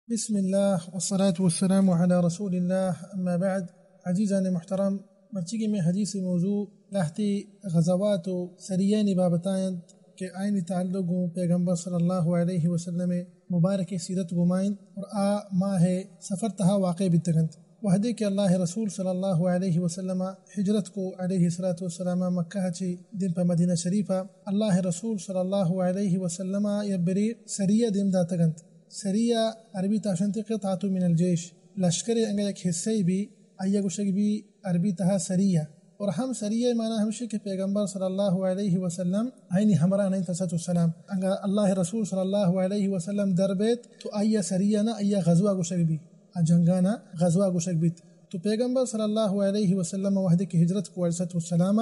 بسم اللہ والصلاة والسلام علی رسول اللہ، اما بعد۔ عزیزان محترم، مرچیگی میں حدیث موضوع لہتے غزوات و سریانی بابتا انت کہ آئینی تعلق گوں پیغمبر صلی اللہ علیہ وسلم مبارک سیرت گوما انت اور آ ماہ صفر تہا واقع بیتگنت۔ وہدے کہ اللہ رسول صلی اللہ علیہ وسلم ہجرت کو علیہ الصلوۃ والسلام مکہ چی دیم پہ مدینہ شریفہ، اللہ رسول صلی اللہ علیہ وسلم یا بری سریہ دیم داتگنت۔ سریہ عربی تہا شنتی قطعۃ من الجیش، لشکر انگا یک حصہ بی، آیا گوشگ بی عربی تہا سریہ۔ اور ہم سریہ معنی ہمشی کہ پیغمبر صلی اللہ علیہ وسلم آئینی ہمراہ نہیں تسط السلام۔ انگا اللہ رسول صلی اللہ علیہ وسلم در بیت تو آیا سریہ نہ، آیا غزوہ گوشگ بی، آ جنگانا غزوہ گوشگ بیت۔ تو پیغمبر صلی اللہ علیہ وسلم وہدے کہ ہجرت کو علیہ الصلوۃ والسلام،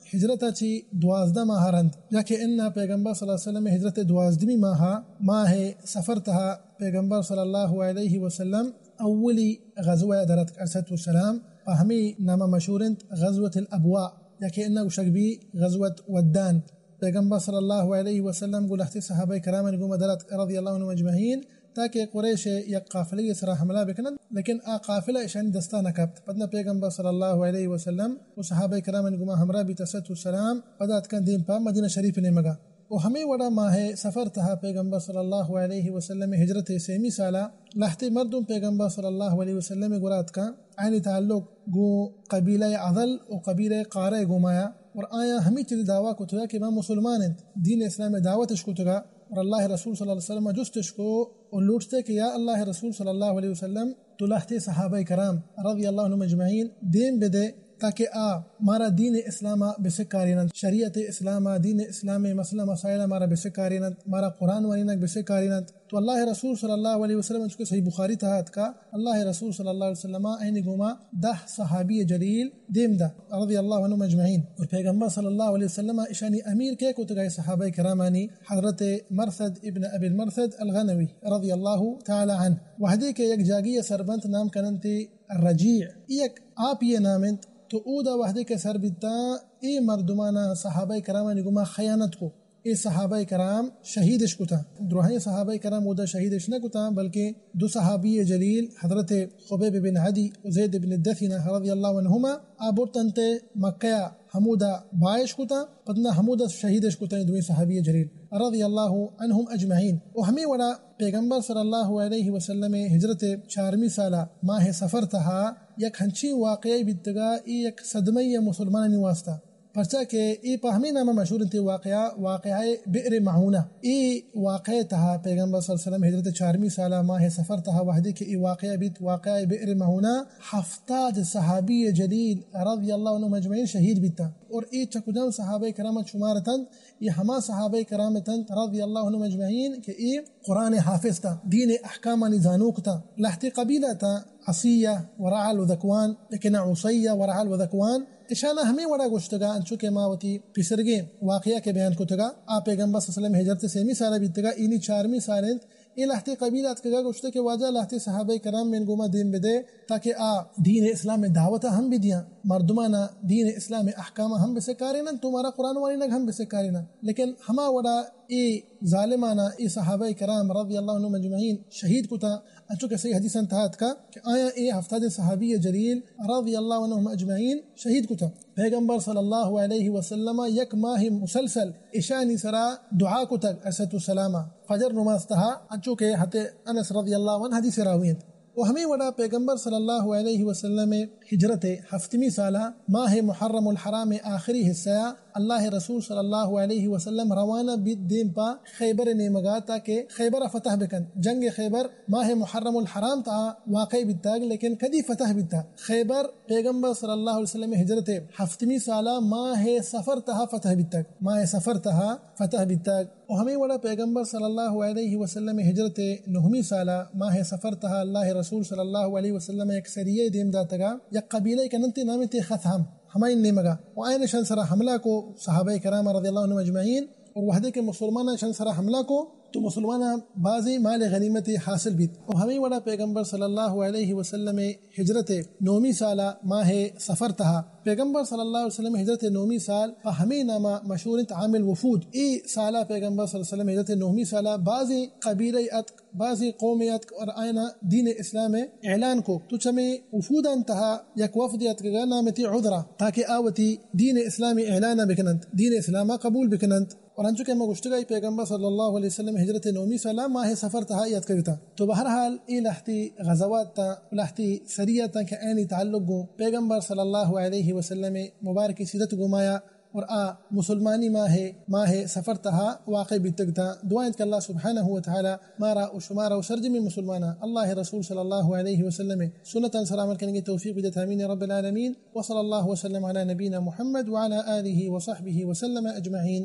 ہجرت چی دوازدہ ماہ رند، یا کہ انا پیغمبر صلی اللہ علیہ وسلم ہجرت دوازدہمی ماہ، ماہ صفر تہا پیغمبر صلی اللہ علیہ وسلم اولی غزوہ درت علیہ الصلوۃ والسلام، پہ ہمی نام مشہور انت غزوۃ الابواء، یا کہ انا گوشگ بی غزوۃ ودان۔ پیغمبر صلی اللہ علیہ وسلم گو لہتے صحابہ کرام گوما درت رضی اللہ عنہم اجمعین، تاکہ قریش یک قافلہ سرا حملہ بکنن، لیکن آ قافلہ اشانی دستا نہ کپت۔ پدنا پیغمبر صلی اللہ علیہ وسلم و صحابہ کرام گوما ہمراہ بیت علیہ الصلوۃ والسلام، پدا اتکن دیم پہ مدینہ شریف نیمگا۔ و ہمے وڑا ماہ صفر تہا پیغمبر صلی اللہ علیہ وسلم ہجرت سیمی سالا لہتے مردم پیغمبر صلی اللہ علیہ وسلم گورا اتکن، آئینی تعلق گوں قبیلہ عضل و قبیلہ قارہ گومایا، اور آیا ہمے چیز دعویٰ کتگا کہ ما مسلمان انت، دین اسلام دعوتش کتگا، اور اللہ رسول صلی اللہ علیہ وسلم جستش کو اور لوٹتے کہ یا اللہ رسول صلی اللہ علیہ وسلم، تو لہتے صحابہ کرام رضی اللہ عنہم اجمعین دیم بدے، تاکہ آ مارا دین اسلام بسکاریننت، شریعت اسلام، دین اسلام مسئلہ مسائل مارا بسکاریننت، مارا قرآن وانینگ بسکاریننت۔ تو اللہ رسول صلی اللہ علیہ وسلم، چونکہ صحیح بخاری تہا اتکا، اللہ رسول صلی اللہ علیہ وسلم اینی گوما دہ صحابی جلیل دیم دا رضی اللہ عنہم اجمعین۔ اور پیغمبر صلی اللہ علیہ وسلم اشانی امیر کے کتگا؟ صحابہ کرامانی حضرت مرثد ابن ابی المرثد الغنوی رضی اللہ تعالی عنہ۔ وہدے کہ یک جاگی سربنت نام کننتی رجیع، یک آپی نام انت، تو اودا وہدے کہ سر بیتا، اے مردمانا صحابہ کرامانی گوما خیانت کو۔ اے صحابہ کرام شہیدش کتاں۔ دراہیں صحابہ کرام اودا شہیدش نہ کتاں، بلکہ دو صحابی جلیل حضرت خبیب بن عدی و زید بن دثنہ رضی اللہ عنہما آ برتنت مکہ، ہمودا بائش کتاں، پدنا ہمودا شہیدش کتاں دوئیں صحابی جلیل رضی اللہ عنہم اجمعین۔ و ہمے وڑا پیغمبر صلی اللہ علیہ وسلم ہجرت چارمی سالا ماہ صفر تہا یک ہنچیں واقعہ بیتگا، اے یک صدمہ مسلمانانی واسطہ۔ پرچا کہ اے پہ ہمے نام مشہور انت، واقعہ، واقعہ بئر معونہ۔ اے واقعہ تہا پیغمبر صلی اللہ علیہ وسلم ہجرت چارمی سالا ماہ صفر تہا وہدے کہ اے واقعہ بیت، واقعہ بئر معونہ، ہفتاد صحابی جلیل رضی اللہ عنہم اجمعین شہید بیتا۔ اور اے چہ کجام صحابہ کرام شمار اتنت؟ اے ہما صحابہ کرام اتنت رضی اللہ عنہم اجمعین کہ اے قرآن حافظ تا، دین احکامانی زانوک تا، لہتے قبیلہ تا، عصیہ و رعل و ذکوان، لیکن عصیہ و رعل و ذکوان، اشانا ہمے وڑا گوشتگا، انچو کہ ما وتی پیسرگیں واقعہ کہ بیان کتگا، آ پیغمبر صلی اللہ علیہ وسلم ہجرت سیمی سالہ بیتگا، اینی چارمی سال انت، اے لہتے قبیلہ اتکگا گوشتہ کہ واجہ لہتے صحابہ کرام من گوما دیم بدے تاکہ آ دین اسلام دعوت ہم بدیاں، مردمانا دین اسلام احکام ہم بسکارینن، تو مارا قرآن وانینگ ہم بسکارینن۔ لیکن ہما وڑا اے ظالمانا اے صحابہ کرام رضی اللہ عنہم اجمعین شہید کتا، انچو کہ صحیح حدیثاں تہا اتکا کہ آیاں اے ہفتاد صحابی جلیل رضی اللہ عنہم اجمعین شہید کتا۔ پیغمبر صلی اللہ علیہ وسلم یک ماہ مسلسل اشانی سرا دعا کتگ، علیہ الصلوۃ والسلام، فجر نماز تہا، انچو کہ حضرت انس رضی اللہ عنہ حدیث راوی انت۔ و ہمے وڑا پیغمبر صلی اللہ علیہ وسلم ہجرت ہفتمی سالہ ماہ محرم الحرام آخری حصہ اللہ رسول صلی اللہ علیہ وسلم روانہ بیت دیم پہ خیبر نیمگا تاکہ خیبر فتح بکنت۔ جنگ خیبر ماہ محرم الحرام تہا واقع بیتگ، لیکن کدی فتح بیتگ؟ خیبر پیغمبر صلی اللہ علیہ وسلم ہجرت ہفتمی سالہ ماہ صفر تہا فتح بیتگ، ماہ صفر تہا فتح بیتگ۔ و ہمے وڑا پیغمبر صلی اللہ علیہ وسلم ہجرت نہمی سالہ ماہ صفر تہا اللہ رسول صلی اللہ علیہ وسلم یک سریہ دیم داتگا، یک قبیلہ کننتی نام تے خثعم، ہمائی نیمگا، و آئین شان سرا حملہ کو، صحابہ کرام رضی اللہ عنہم اجمعین، اور وہدے کہ مسلمان شان سرا حملہ کو، تو مسلماناں بازیں مال غنیمت حاصل بیت۔ و ہمے وڑا پیغمبر صلی اللہ علیہ وسلم ہجرت نومی سالا ماہ صفر تہا، پیغمبر صلی اللہ علیہ وسلم ہجرت نومی سال پہ ہمے ناما مشہور انت، عام الوفود۔ اے سالا پیغمبر صلی اللہ علیہ وسلم ہجرت نومی سالا بازیں قبیلہ اتک، بازیں قوم اتک اور آیانا دین اسلام اعلان کو۔ تو چمے وفودان تہا یک وفد اتکگا نام تی عذرہ، تاکہ آ وتی دین اسلام اعلان بکننت، دین اسلام قبول بکننت۔ اور انچو کہ ما گوشتگا، پیغمبر صلی اللہ علیہ وسلم ہجرت نومی سالا ماہ صفر تہا اتکگتا۔ تو بہرحال اے لہتی غزوات تا، لہتی سریہ تا کہ اینی تعلق گوں پیغمبر صلی اللہ علیہ وسلم مبارک سیرت گوں مایا اور آ مسلمانی ماہ، ماہ صفر تہا واقع بیتگتا۔ دعا انت کہ اللہ سبحانہ و تعالی مارا و شمارا و سرجمی مسلماناں اللہ رسول صلی اللہ علیہ وسلم سنتاں سر عمل کنگی توفیق بدت، آمین رب العالمین۔ وصلی اللہ وسلم علی نبینا محمد وعلی آلہ وصحبہ وسلم اجمعین۔